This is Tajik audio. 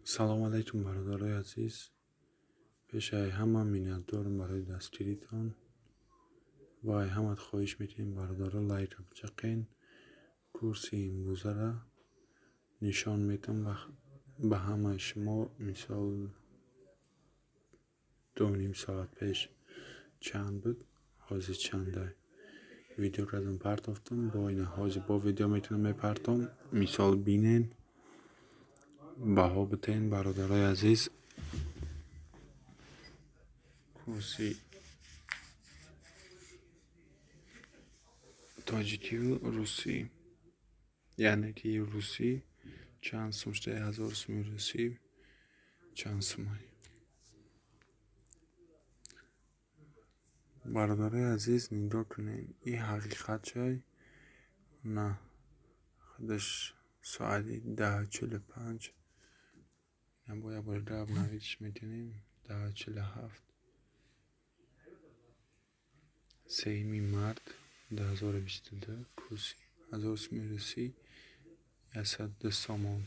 Салом алайкум, бародарои азиз. Пешаи ҳама миннатдорам барои дастгиритон ва ай ҳамат хоҳиш мекунем, бародаро, лайка бичақен. Курси имрӯзара нишон метам ба ҳамаи шумо. Мисол, 2,5 соат пеш чанд буд, ҳозир чандай. Видео кардам, партофтам, бо ина ҳозир бо видео метавонам мепартом. Мисол, бинен, баҳо битен, бародарои азиз. Курси тоҷикиву русӣ, яъне ки русӣ чанд сум шуда, 1000 суми русӣ чанд сумай. Бародарои азиз, нигоҳ кунед, ин ҳақиқат чай на худаш соати 10:45. Бо як бори гап навидиш метавонем. 10:47, 3 март 2022, курси 1000 суми русӣ 102 сомон.